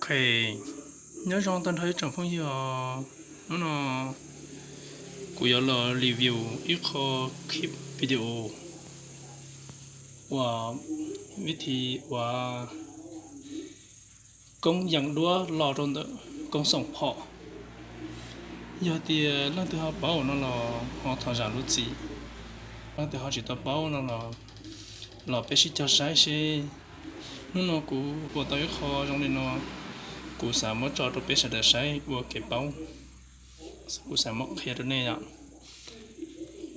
Ok, nyob zoo tag nrho ib tsoom phooj ywg os. Hnub no kuv yuav los review ib qho clip video uas vib thi uas koob yees duab los rau ntawm koob xoom phom. Yog tias leej twg ho paub no los ho thov zam lub txim, leej twg ho tsis tau paub no los, los peb sib cog saib seb. Hnub no kuv ua tau ib qho zoo li no, kuv xav muab tso rau peb sawv daws saib ua kev paub. Kuv xav muab qhia rau nej yom.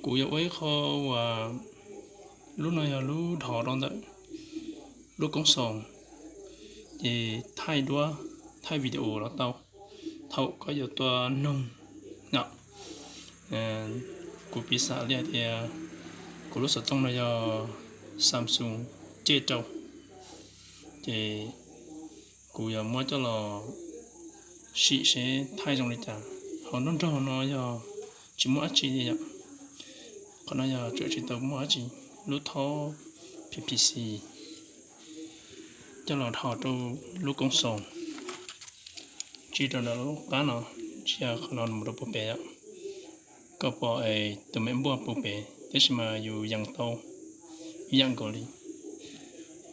Kuv yuav ua ib qho uas lub no yog lub dhos rau ntawm lub koob xoom, ces thaij duab, thaij video los tau. Thaum koj yuav tua noog yom, kuv piv xam li hais tias kuv lub xov tooj no yog Samsung C rau, ces kuv yuav muab coj los sim seb thaij zoo li cas. Hauv nroog nroog no yog tsis muaj dab tsi li yom. Qhov no yog tseem tsis tau muaj dab tsi, lub thob P P C coj los dhos rau lub koob xoom, tsis rau ntawm lub qab no, tsis yog qhov no mus rau puag pem yom. Koj pom es tus me npuaj puag pem, tab sis mas yus yees tau ib yam nkaus li.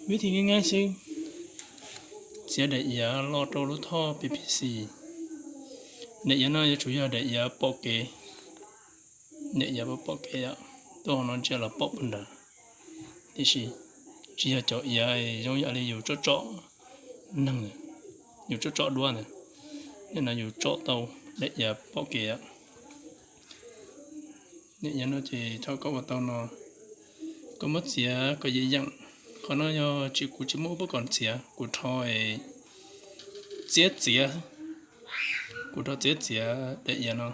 Vib thi nqaij nqaij xwb, txiav daim iav los rau lub thob P P C. Daim iav no yuav tsum yog daim iav pom kev, daim iav pom kev yom, tuaj hauv no ntsia los pom puag nrad. Tiam sis tsis yog cov iav zoo yam li yus tsom tsom neeg, yus tsom tsom duab ntawd, nim no yus tsom tau daim iav pom kev. Daim iav no ces thaum koj ua tau no, koj muab txiav kom yeem yeem. Qhov no yog tsis, kuv tsis muaj uj pab kom txiav, kuv rho txiab txiav, kuv rho txiab txiav daim iav no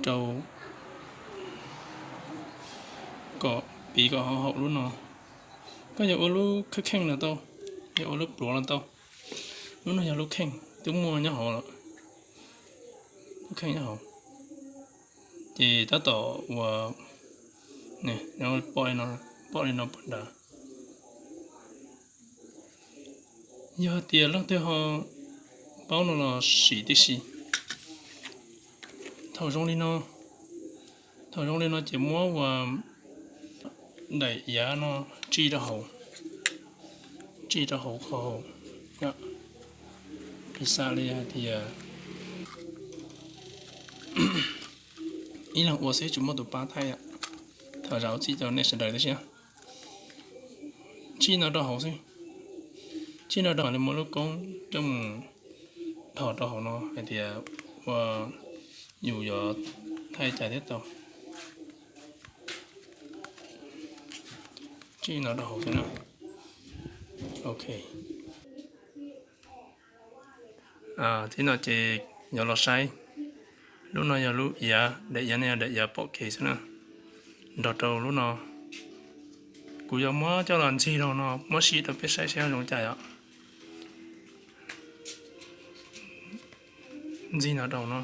rau kom piv kom haum haum lub no. Koj yog ua lub kheej kheej los tau, yog ua lub pluav los tau. Lub no yog lub kheej twb muaj nyob hauv lawm, lub kheej nyob hauv. Ces tab tom ua, pom li no puag nrad. Yog tias leej twg ho paub no los sim tib si. Thaum zoo li no, thaum zoo li no ces muab ua daim iav no tsij rau hauv, tsij rau hauv qhov hauv. Piv xam li hais tias ib leeg ua xwb tsis muaj tus pab thaij, thov zam lub txim rau nej sawv daws tib si. Tsij no rau hauv xwb, tsij no rau hauv li muaj lub koob coj mus dhos rau hauv no hais tias ua yus yuav thaij cas thiab tau. Tsij no rau hauv xwb na. Ok. Tib no ces yuav los saib, lub no yog lub iav, daim iav no yog daim iav pom kev xwb na. Nrog rau lub no, kuv yuav muab coj los ntxig rau no muab sim rau peb saib seb zoo cas yom. Ntxig no rau no.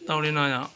Tau li no yom.